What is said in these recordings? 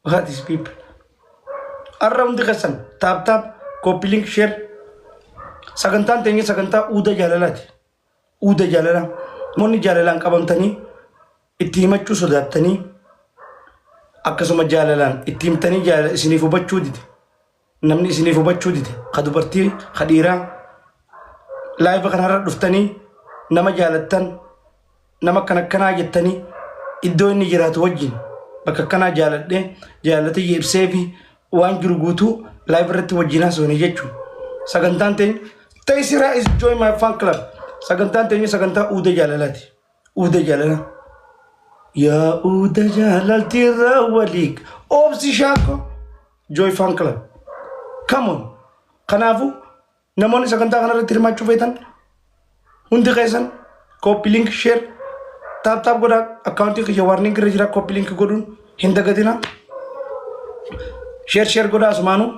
What is people? Arra hundi keessan tap tap copy link share sagantaan teenya sagantaa uuda jaalalaati. Uuda jaalalaa. Namoonni jaalalaan qabamtanii itti himachuu sodaattanii akkasuma jaalalaan itti himtanii jaalala isiniif hubachuu dide. Namni isiniif hubachuu dide ka dubartii ka dhiiraa laayiva kanarra dhuftanii nama jaalattan nama akkana akkanaa jettanii iddoo inni jiraatu wajjin bakka akkanaa jaaladhee jaalatee ibsee fi waan jiru guutuu laayiva irratti wajjin haasofne jechuudha. Sagantaan teenya Taysiraa is join my fan club. Sagantaan teenya sagantaa uuda jaalalaati. Uuda jaalalaa. Yaa uuda jaalaltiirra walii obsi shaakko joy fan club. Come on. Kanaafuu namoonni sagantaa kanarratti hirmaachuu feetan hundi keessan copy link share tap tap godhaa akkaawuntii kiyya warning irra jira copy link godhuun hin dagatina. Share share godhaa asumaanuu.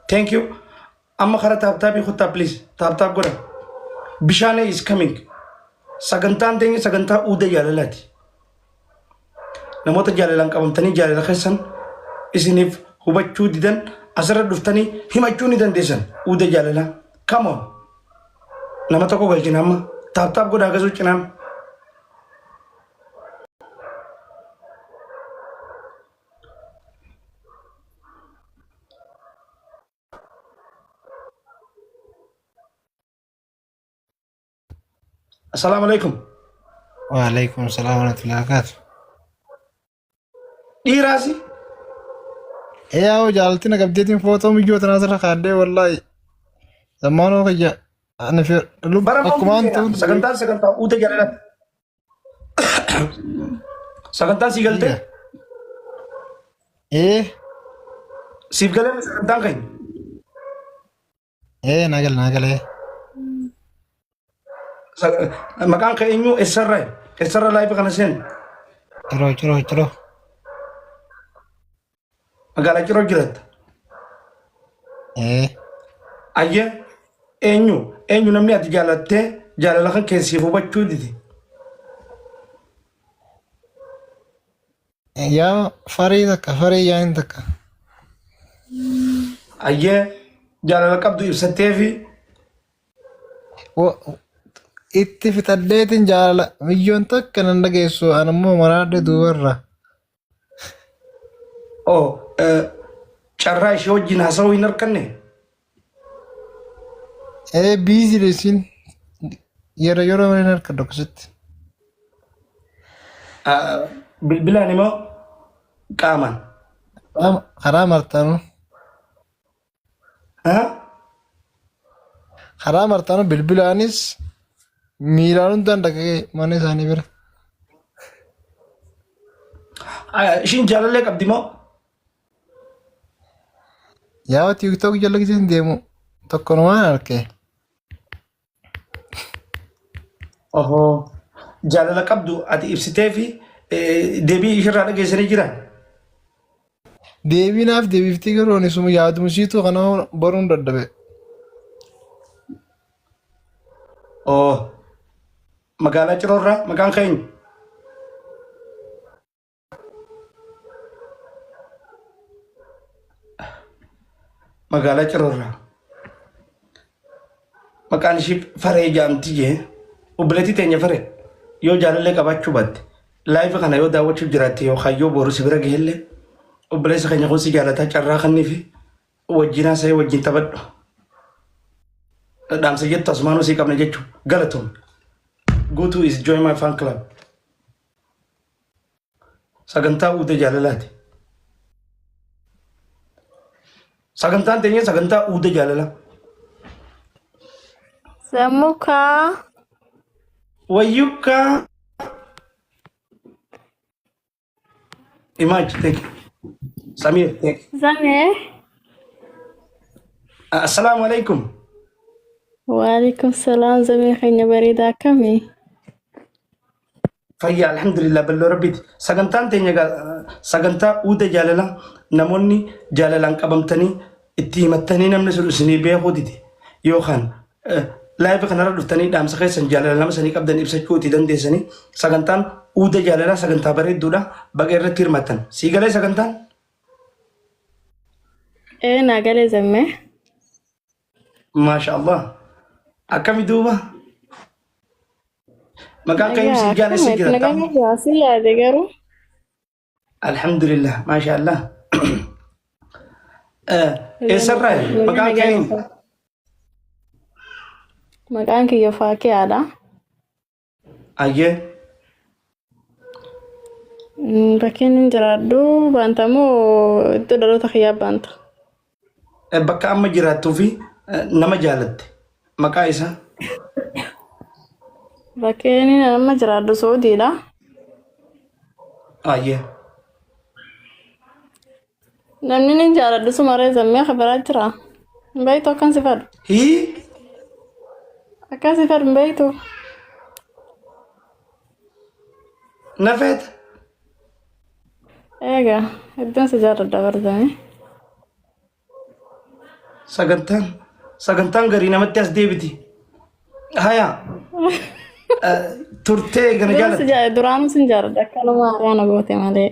Thank you. Amma kara tap tapii kottaa please tap tap godha. Bishaanee is coming. Sagantaan teenya sagantaa uuda jaalalaati. Namoota jaalalaan qabamtanii jaalala keessan isiniif hubachuu didan asirra dhuftanii himachuu ni dandeessan. Uuda jaalalaa. Come on. Nama tokko galchina amma. Tap tap godhaa gasuu cinaan. Assalaamu alaikum. Waalaikum salaam warahmatullahi wabarakatuh. Dhiiraasi. Yaa'u jaalalti na qabdeetiin footoo miyyoo tanaa sirra kaadhee wallaahi. Zammaanoo kiyya ani fi Bara akkumaan tuun sagantaan sagantaa uute jaalala. Sagantaan sii galtee? Ee Siif galee sagantaan keenya. ee nagale nagale. Maqaan kee eenyu eessarraa? Eessarra laayifa kana seenu? Ciroo ciroo ciroo. Magaalaa Ciroo jiraatta. Ee Ayyee eenyu eenyu namni ati jaalattee jaalala kan kee siif hubachuu dide? Yaa farii takka farii yaanin takka. Ayyee jaalala qabdu ibsattee fi Itti fixadheetiin jaalala miyyoon takka nan dhageessu an immoo maraadhe duubarra. Oh, carraa ishee wajjin haasa'uu hin arganne? Ee biizii isiin yeroo yeroo malee hin harkadhu akkasitti. Bilbilaan immoo qaamaan. Karaa martaanuu. Ha? Karaa martaanuu bilbilaanis miilaan hundaan dhaqee mana isaanii bira. Ishiin jaalallee qabdi moo? Yaa TikTok jala giseen deemu tokkonumaan arke. Ohoo. Jaalala qabdu ati ibsitee fi deebii ishirraa dhageessanii jiran. Deebii naaf deebiftii garuu ani suma yaaduma siitu kana baruun dadhabe. Oh. Magaalaa Ciroorraa maqaan keenya. Magaalaa Ciroorraa. Maqaan ishii Faree jaamti jee obboleettii teenya Faree yoo jaalallee qabaachuu baatte laayifa kana yoo daawwachuu jiraatte yookaan yoo boru si bira gahellee obboleessa keenya kun si jaalataa carraa kannii fi wajjin haasa'ee wajjin taphadhu. Dhaamsa jettu asumaanuu sii qabna jechuun galatoom. Guutuu is join my fan club. Sagantaa uuda jaalalaati. Sagantaan teenya sagantaa uuda jaalalaa. Sammukaa. Wayyukkaa. Imaaj, thank you. Samir, thank you. Zamee. Assalaamu alaikum. Waalaikum salaam zamee keenya bareedaa akkamii? Fayyaa alhamdulillah balloo rabbiiti. Sagantaan teenya egaa, sagantaa uuda jaalalaa namoonni jaalalaan qabamtanii itti himattanii namni sun isinii beekuu dide yookaan laayiva kanarra dhuftanii dhaamsa keessan jaalala nama sanii qabdan ibsachuu itti dandeessanii sagantaan uuda jaalalaa sagantaa bareedduudha baga irratti hirmaattan. Sii galee sagantaan? Ee naa galee zammee. Maasha Allah. Akkami duuba? Maqaan kee Nagaa si jaan eessa akkuma itti jiratta? nagaa nagaa si yaade garuu. Alhamdulillah. Maasha Allah. Eessarraa Nagaa maqaan nagaa kee? nagaa. Maqaan kiyya Faakiyaadha. Ayyee. Bakkeen hin jiraadhu baanta moo iddoo dhaloota kiyyaa baanta? Bakka amma jiraattuu fi nama jaalatte maqaa isaa. Bakkeen amma jiraadhu Suudiidha. Ayyee. Namni ni jaaladhu sumaree zammee kabiraa jira. Hin beektu akkan si fedhu. Hii. Akkan si fedhu hin beektu. Na feeta. Egaa iddoon si jaaladha barzamee. Sagantaan sagantaan garii namatti as deebiti. Haya turtee gana Dura si jaalatte. jaaladha duraanuu sin jaaladha akkanuma hariyaa na goote malee.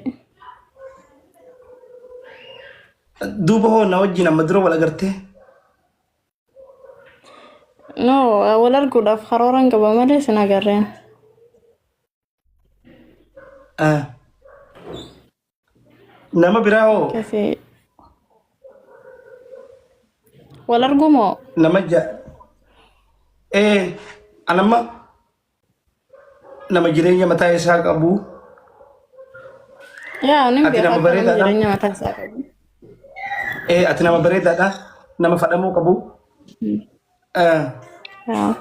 Duuba hoo na wajjin amma dura wal agartee. No wal arguudhaaf karooran qaba malee sin agarreen. Nama biraa hoo Akkasii wal arguu moo? nama ja ee anamma nama jireenya mataa isaa qabu. Yaa nin Ati beeka nama akka namni bareedaadha. jireenya mataa isaa qabu. Ee ati nama bareedaadha. Nama fadhamuu qabu. Yaa.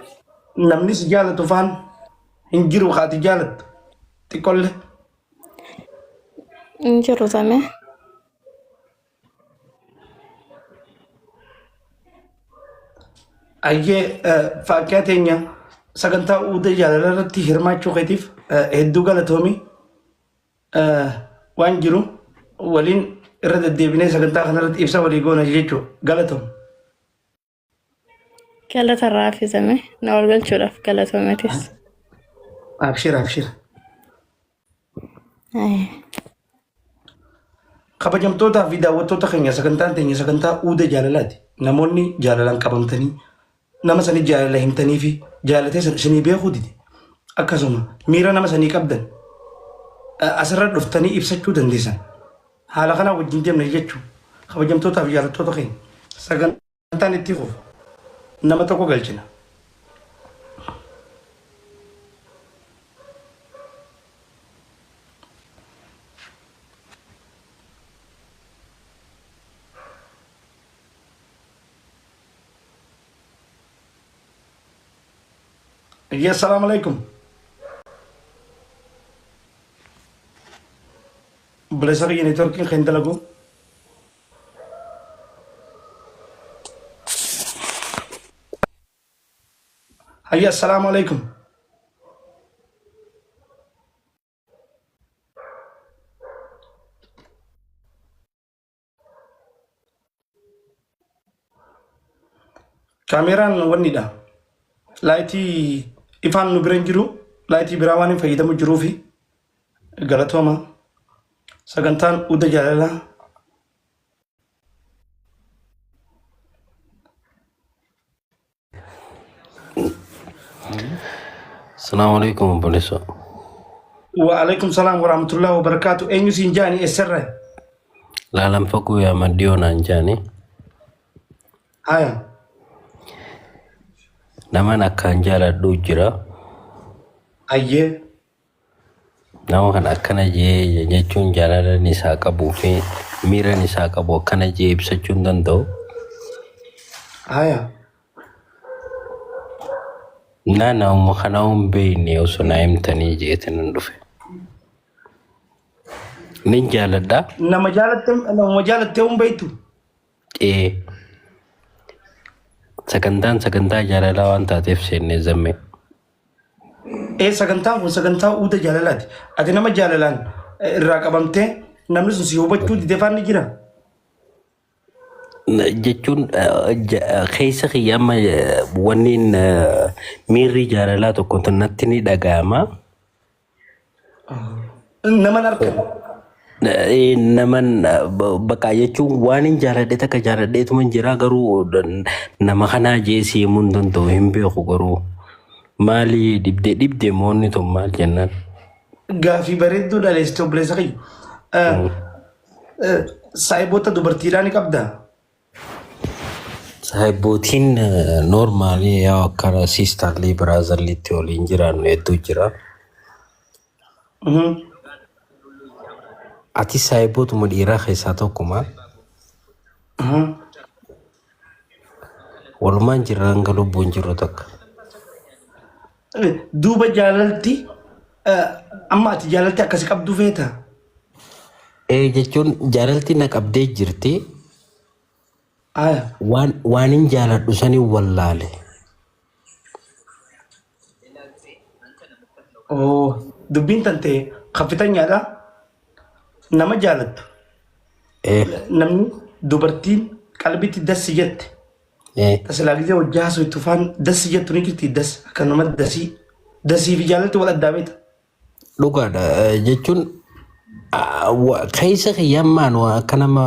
Namni si jaalatu faan hin jiru kaati jaalattu xiqqoolle. Hin jiru samee. Ayyee faakkiyaa teenya sagantaa uuda jaalala irratti hirmaachuu keetiif hedduu galatoomi. Waan jiru waliin irra deddeebinee sagantaa kanarratti ibsa walii goona jechuudha. Galatoom. Galata irraa hafisame na ol galchuudhaaf galatoometis. Abshir abshir. Kabajamtootaa fi daawwattoota keenya sagantaan teenya sagantaa uuda jaalalaati. Namoonni jaalalaan qabamtanii nama sanii jaalala himtanii fi jaalatee san isinii beekuu dide. Akkasuma miira nama sanii qabdan asirra dhuftanii ibsachuu dandeessan. Haala kanaa wajjin deemna jechuun kabajamtootaa fi jaalattoota keenya sagantaan itti fufa. Nama tokko galchina. Assalaamu alaikum. Obboleessa kiyya neetworkiin kan dalagu. Hayya assalaamu alaikum. Kaameeraan wannidha. Laayitii ifaan nu bira hin jiru. Laayitii biraa waan hin fayyadamu jiruufi galatooma. Sagantaan uda jaalalaa. Assalamu alaikum obboleessa. Wa alaikum salaam wa rahmatullahi wa barakaatu. Eenyu siin jaani eessarra? Laalan fagoo yaa maddiyoo naan jaani. Haya. Naman akkaan jaaladhu jira. Ayyee. Nama kana akkana jee jechuun jaalalan isaa qabuu fi miiran isaa qabu akkana jee ibsachuu hin danda'u. Haya. Naa namuma kana hin beekne osoo naa himtanii jeetin hin dhufe. Nin jaaladha. Nama jaalatte nama jaalattee hin beektu. Ee sagantaan sagantaa jaalalaa waan taateef seennee zammee. Ee sagantaan kun sagantaa uuda jaalalaati. Ati nama jaalalaan irraa qabamtee namni sun si hubachuu dide faan ni jira. Jechuun keessa kiyya amma wanni miirri jaalalaa tokko natti ni dhaga'ama. Nama hin argan. Naman bakka jechuun waan hin jaaladhe takka jaaladheetuma hin jira, garuu nama kanaa jee siimuu hin danda'u, hin beeku. Garuu maali dhibdee dhibdee moonni tun maal jennaan. Gaafii bareedduu dhaleessite, obboleessa kiyya. Saayiboota dubartiidhaa ni qabdaa? Saayibbootiin normally yaa akkana sisterly brotherlytti waliin jiraannu hedduu jira. Ati saayibbootuma dhiiraa keessaa tokkuma. Walumaan jirra hanga lubbuun jiru takka. Duuba jaalalti amma ati jaalalti akkasi qabdu feeta? Ee, jechuun jaalalti na qabdee jirti. Aya. Waan hin jaaladhu sanii wallaale. Oo, dubbiin tante kaffitanyaadha. Nama jaalattu. Namni dubartiin qalbitti dassi jette. Tasilaa gisee hojii haasoo itti ufaan dassi jettu ni jirti, das akka nama dasii. Dasii fi jaalalti wal addaa beekta. Dhugaadha, jechuun keessa kiyyammaan waa akka nama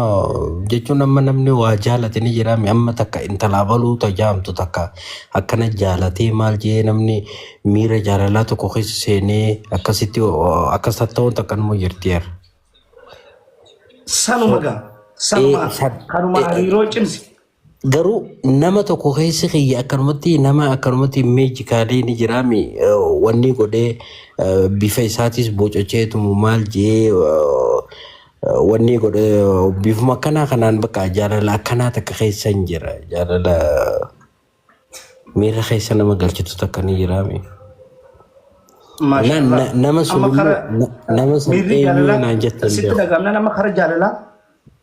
jechuun amma namni waa jaalate ni jiraame, amma takka intala abaluu tajaamtu takka akkana jaalatee maal jee, namni miira jaalalaa tokko keessa seenee akkasitti akkas ta'uun takka numa jirti yaar. Sanuma gaa. Sanuma kanuma hariiroo cimsi. Garuu nama tokko keessa kiyya akkanumatti nama akkanumatti magically ni jiraami, wanni godhee bifa isaatis bococheetumu maal jee, wanni godhee bifuma akkanaa kanaan bakka jaalala akkanaa takka keessa hin jira. Jaalala miira keessa nama galchitu takka ni jiraami. Maashaallah. Nama sun Amma immoo kara nama sun miirri eenyu jaalalaa naan jettan sitti beeku. dhaga'amna, nama kara jaalalaa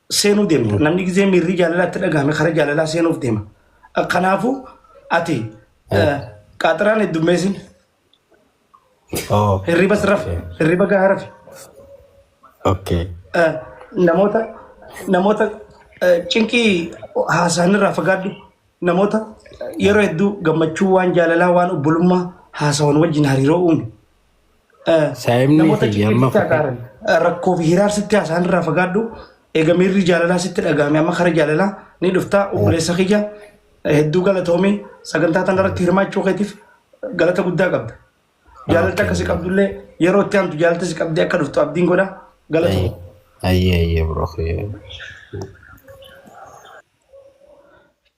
seenuu deemta. Namni gizee miirri jaalalaa itti dhaga'ame kara jaalalaa seenuuf deema. Kanaafuu ati qaaxiraan heddummeessin, hirribas rafi, hirriba gahaa rafi. Namoota cinqii haasa'an irraa fagaadhu. Namoota yeroo hedduu gammachuu, waan jaalalaa, waan obbolummaa haasawan wajjin hariiroo uumi. Saayibni Namoota kiyya amma cinqii sitti haasa'an, rakkoo fi hiraar sitti haasa'an irraa fagaadhu. Eega miirri jaalalaa sitti dhaga'ame amma kara jaalalaa ni dhuftaa. Obboleessa kiyya, hedduu galatoomii, sagantaa tana irratti hirmaachuu keetiif galata guddaa qabda. Jaalalti akkasi qabdullee yeroo itti aantu jaalalti si qabdee akka dhuftu abdiin godha. Galatoomii. Ayyee, ayyee, bro.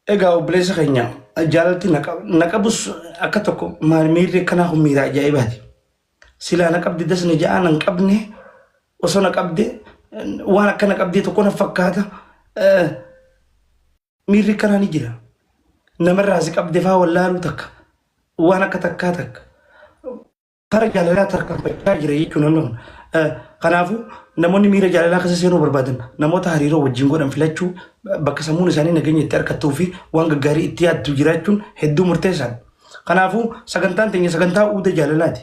Egaa obboleessa keenya, jaalalti na qabus akka tokko maal, miirri akkanaa kun miira ajaa'ibaati. Silaa na qabdi das na ja'aa, nan qabne, osoo na qabde waan akka na qabdee tokko na fakkaata. Miirri akkanaa ni jira. Namarraa si qabde faa wallaaluu takka, waan akka takkaa takka. Kara jaalalaa tarkaanfachaa jira jechuun namni kun. Kanaafuu namoonni miira jaalalaa keessa seenuu barbaadan namoota hariiroo wajjin godhan filachuu, bakka sammuun isaanii nageenya itti argattuu fi waan gaggaarii itti yaaddu jiraachuun hedduu murteessaadha. Kanaafuu sagantaan teenya sagantaa uuda jaalalaati.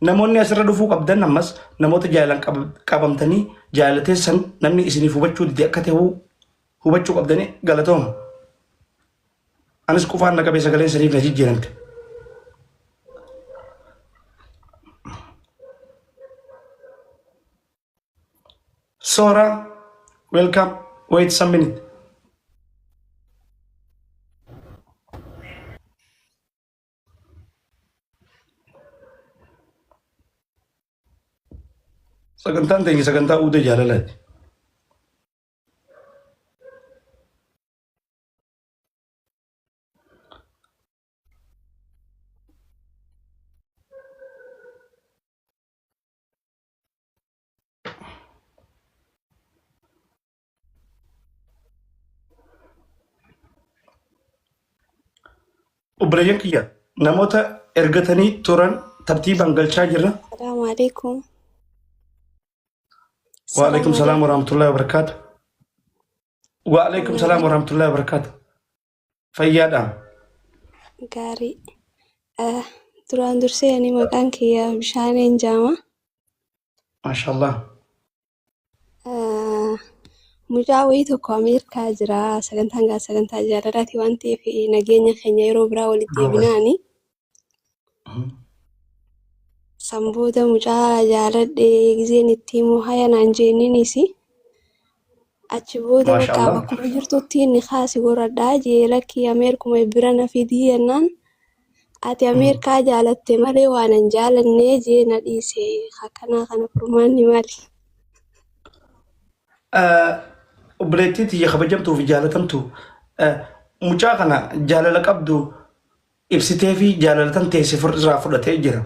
Namoonni asirra dhufuu qabdan ammas namoota jaalalaan qabamtanii jaalateessan namni isiniif hubachuu dide akka ta'u hubachuu qabdanii. Galatooma. Anis qufaan na qabee sagaleen saniif na jijjiiramte. Sora, welcome. Wait some minute. Sagantaan teenya sagantaa uuda jaalalaati. Obboleeyyan kiyya, namoota ergatanii turan tartiibaan galchaa jirra. Salaamu alaikum. Waalaikum salaam warahmatullahi wabarakatuh. Waalaikum salaam warahmatullahi wabarakatuh. Fayyaadha. Gaarii. Duraan dursee ani maqaan kiyya Bishaaneen Jaama. Maashaallah. Mucaa wayii tokko Ameerikaa jira. Sagantaan gaa sagantaa jaalalaati waan ta'eef nageenya keenya yeroo biraa walitti deebinaani. San booda mucaa jaaladhe gizeen itti himu haya naan jeenninis achi booda Maasha bakka Allah. bakkuma jirtutti inni kaasi goradhaa jee lakkii Ameerikuma bira na fidii jennaan ati Ameerikaa jaalatte malee waan hin jaalannee jee na dhiise akkanaa kana furmaanni maali? Obboleettii tiyya kabajamtuu fi jaalatamtu mucaa kana jaalala qabdu ibsitee fi jaalala tan teesse irraa fudhatee jira.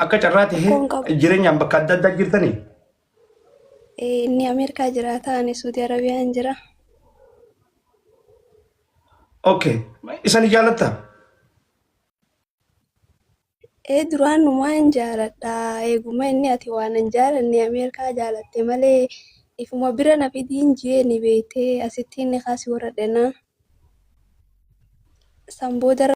Akka carraa tahee Rakkoon qabu. jireenyaan bakka adda addaa jirtanii. Inni Ameerikaa jiraata ani Suudi Arabiyaan jira. Okay. Isa ni jaalattaa? Ee duraan numaan jaaladha. Eeguma inni ati waan hin jaalanne Ameerikaa jaalatte malee ifuma bira na fidiin jee ni beektee asitti inni kaasi warradhenaan. San booda